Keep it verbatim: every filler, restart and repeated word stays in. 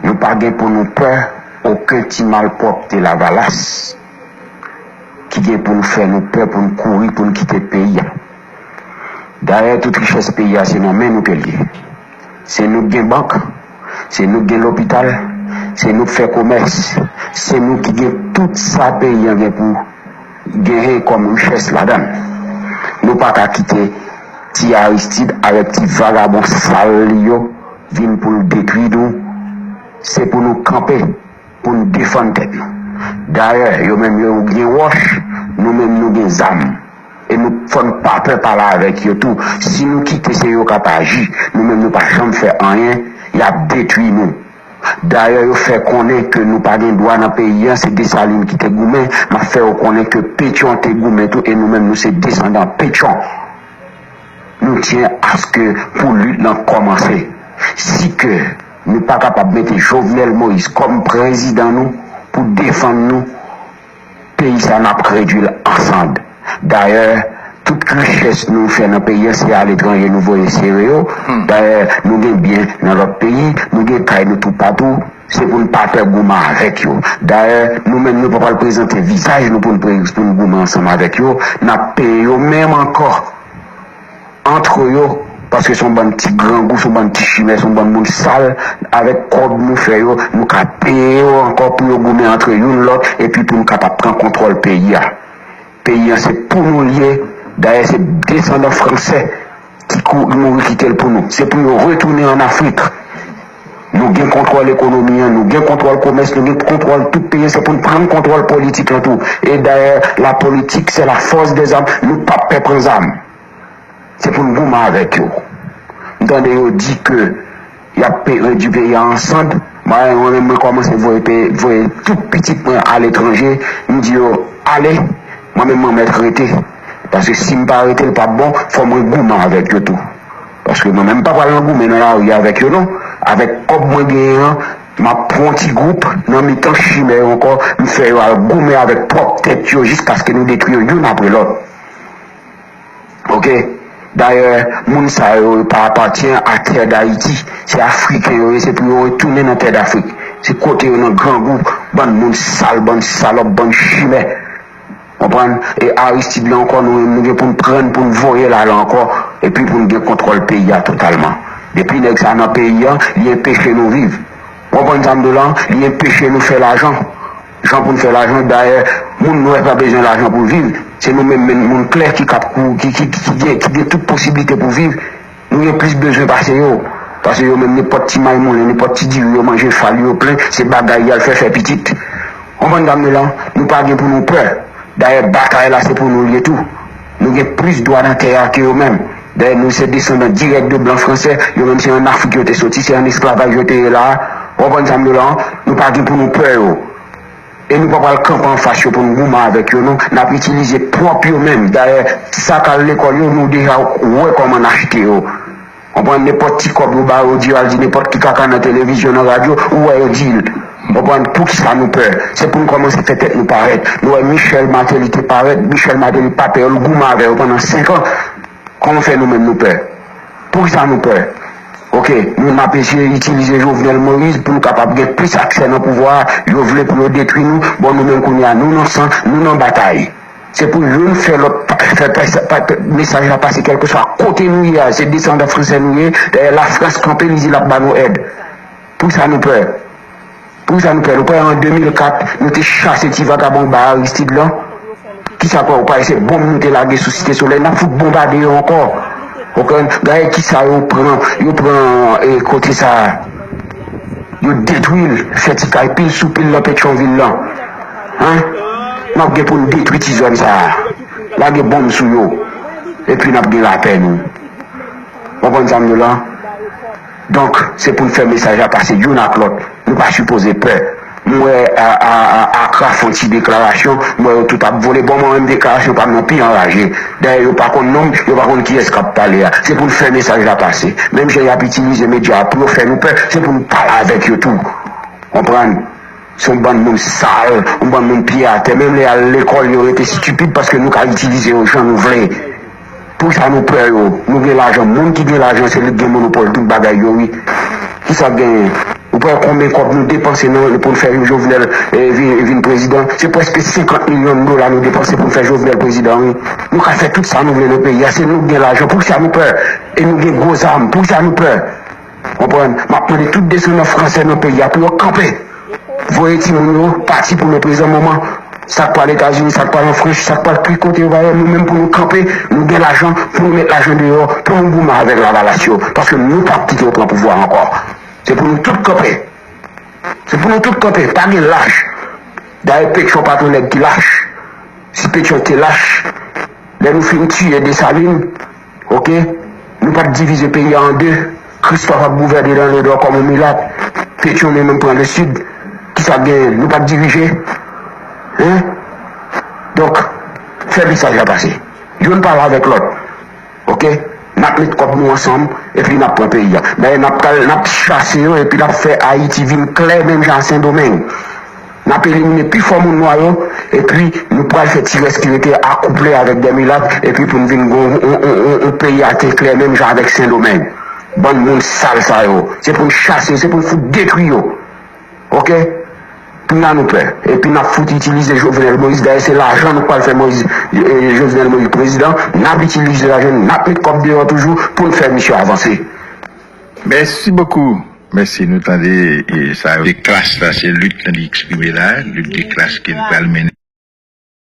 Nou pa gen pou nou pè okenn ti malpwòpte Lavalas ki gen pou nou fè nou pè pou n kouri pou n kite peyi a. Dayè, tout richès peyi a se nan men nou ke l ye. Se nou k gen bank, se nou k gen lopital, se nou k fè komès, se nou ki gen tout sa peyi an gen pou genyen kòm richès ladan l. Nou pa ka kite ti Aristide avèk ti vagabon sal li yo vin pou l detwi nou. Se pou nou kanpe, pou n defann tèt nou. Dayè, yo menm yo gen wòch, nou menm nou gen zam. E nou fò n pa pè pale avèk yo tou. Si nou kite se yo k ap aji, nou menm nou pa janm fè anyen, y ap detwi nou. Dayè, yo fè konnen ke nou pa gen dwa nan peyi an, se Desalin ki te goumen, m ap fè yo konnen ke Petyon te goumen tou, e nou menm nou se desandan Petyon. Nou tyen aske pou lit lan kòmanse. Si ke nou pa kapab mete Jovenel Moïse kòm prezidan nou pou defann nou, peyi sa n ap redwi l an sand. Dayè, tout richès nou fè nan peyi an se aletranje nou voye sere yo. Dayè, nou gen byen nan lòt peyi, nou gen kay nou toupatou. Se pou n pa pè goumen avèk yo. Dayè, nou menm nou pa pral prezante vizaj nou pou n pre- pou n goumen ansanm avèk yo. N ap peye yo menm ankò antre yo, paske se yon bann ti grangou, se yon bann ti chimè, se yon bann moun sal. Avèk kòb nou fè yo, nou ka peye yo ankò pou yo goumen antre youn lòt, epi pou nou kapab pran kontwòl peyi a. Peyi an se pou nou l ye. Dayè, se desandan fransè ki kou- mouri kite l pou nou. Se pou yo retounen ann Afrik. Nou gen kontwòl ekonomi an, nou gen kontwòl komès, nou gen kontwòl tout peyi an. Se pou n pran kontwòl politik lan tou. E dayè, la politique, c'est la force des armes. Nou p ap pè pran zam. Se pou n goumen avèk yo. M tande yo di ke y ap pe- redwi peyi a an sand. Mwen menm, mwen kòmanse voye pe- voye tout pitit mwen aletranje. M di yo, ale, mwen menm mwen mèt rete. Paske si m pa rete, l p ap bon, fò mwen goumen avèk yo tou. Paske mwen menm m pa pral nan goumen nan lari avèk yo non. Avèk kòb mwen genyen an, m ap pran yon ti gwoup nan mitan chimè yo ankò, m fè yo al goumen avèk pwòp tèt yo jiskaske nou detwi yo youn apre lòt. Oke? Dayè, moun sa yo, yo pa apatyen a tè Dayiti. Se Afriken yo ye, se pou yo retounen nan tè Dafrik. Se kote yo nan grangou, bann moun sal, bann salòp, bann chimè. Konprann? E Aristide la ankò, nou menm, nou gen pou n pran l, pou n voye l ale ankò, epi pou n gen kontwòl peyi a totalman. Depi nèg sa nan peyi an, li enpeche nou viv. Konprann sa m di w la? Li enpeche nou fè lajan. Jan pou n fè lajan, dayè, moun nwè pa bezwen lajan pou l viv. Se nou menm, menm moun klè ki kap kou- ki, ki, ki, ki gen, ki gen tout posiblite pou viv. Nou gen plis bezwen pase yo. Pase yo menm, nenpòt ti may moulen, nenpòt ti diri yo manje, fal yo plen, se bagay y al fè, fè pitit. Konprann sa m di w la? Nou pa gen pou nou pè. Dayè, batay la se pou nou l ye tou. Nou gen plis dwa nan tè a ke yo menm. Dayè, nou se desandan dirèk de blan fransè. Yo menm se ann Afrik yo te soti, se ann esklavaj yo te ye la a. Ou konprann sa m di w la? Nou pa gen pou nou pè yo. E nou pa pral kanpe anfas yo pou n goumen avèk yo non. N ap itilize pwòp yo menm. Dayè, sa k al lekòl yo, nou deja wè kòman n achte yo. Konprann? Nenpòt ti kòb yo ba yo, di yo al di nenpòt ki kaka nan televizyon, nan radyo, ou wè yo di l. Konprann? Poukisa nou pè? Se pou n kòmanse fè tèt nou parèt. Nou wè Michel Martelly te parèt, Michel Martelly pa pè yo, l goumen avè yo pandan senk an. Kòman fè nou menm nou pè? Poukisa nou pè? Oke, nou n ap eseye itilize Jovenel Moïse pou nou kapab gen plis aksè nan pouvwa a. Yo vle pou yo detwi nou. Bon, nou menm kounye a, nou nan san, nou nan batay. Se pou youn fè lòt pa- fè pa- pa- mesaj la pase kèlkeswa kote nou ye a. Se desandan fransè nou ye. Dayè, Lafrans kanpe, li di l ap ba nou èd. Poukisa nou pè? Poukisa nou pè? Nou pè an de mil kat, nou te chase ti vagabon ba Aristide lan. Kisa k fè w pa se bonm nou te lage sou Site Solèy? N ap fout bonbade yo ankò. Ou konprann? Gade kisa yo pran, yo pran e, kote sa a. Yo detwi l, fè ti kay pil sou pil nan Petyonvil lan. Hein? N ap gen pou n detwi ti zòn sa a. Lage bonm sou yo. Epi n ap gen lapè nou. Konprann sa m di w la? Donk, se pou n fè mesaj la pase youn ak lòt. Nou pa sipoze pè. M wè a, a, a, Akra fè yon ti deklarasyon, m wè yo tout ap vole. Bon, mwen menm deklarasyon pa m nan pi anraje. Dayè, yo pa konn non m, yo pa konn kiyès k ap pale a. Se pou n fè mesaj la pase. Menm jan y ap itilize medya a pou yo fè nou pè, se pou n pale avèk yo tou. Konprann? Se yon bann moun sal, yon bann moun pye atè. Menm lè y al lekòl, yo rete estipid paske nou ka itilize yo jan nou vle. Poukisa nou pè yo? Nou gen lajan. Moun ki gen lajan, se li k gen monopòl tout bagay yo, wi. Kisa k genyen? Ou Wè konbyen kòb nou depanse nan, pou n fè Jovenel eh, vin, vin prezidan. Se prèske senkant milyon dola nou depanse pou n fè Jovenel prezidan, wi. Nou ka fè tout sa nou vle nan peyi a. Se nou k gen lajan. Poukisa nou pè? E nou gen gwo zam. Poukisa nou pè? Konprann? M ap mande tout desandan fransè nan peyi a pou yo kanpe. Voye timoun yo pati pou leprezan moman. Sa k pral Etazini, sa k pral an Frans, sa k pral ki kote yo va ye, nou menm pou nou kanpe, nou gen lajan, pou nou met lajan deyò, pou nou goumen avèk lavalas yo. Paske nou p ap kite yo pran pouvwa ankò. Se pou nou tout kanpe. Se pou nou tout kanpe. Pa gen lach. Dayè, Petyon pa t yon nèg ki lach. Si Petyon te lach, lè nou fin tiye Desalin, oke, nou pa t divize peyi a an de. Kristòf ap gouvène nan Ledò kòm yon milat. Petyon li menm pran Lesid. Kisa k genyen? Nou pa t dirije. Hein? Donk, fè mesaj la pase. Youn pale avèk lòt. Oke? N ap met kòb nou ansanm, epi n ap pran peyi a. Dayè, n ap pral, n ap chase yo, epi n ap fè Ayiti vin klè menm jan a Sendomeng. N ap elimine pi fò moun nwa yo, epi nou pral fè ti rès ki rete akouple avèk de milat, epi pou n vin gon yon, yon, yon, yon peyi a te klè menm jan avèk Sendomeng. Bann moun sal sa yo. Se pou n chase yo, se pou n fout detwi yo. Oke? Kounye a nou pè. Epi n ap fout itilize Jovenel Moïse. Dayè, se lajan nou pral fè Moïse, eh, Jovenel Moïse prezidan. N ap itilize lajan, n ap met kòb deyò toujou pou n fè misye avanse. Mèsi bokou. Mèsi, nou tande e, sa yo. De klas la, se lit nan li eksprime la, lit de klas ke l pral mennen.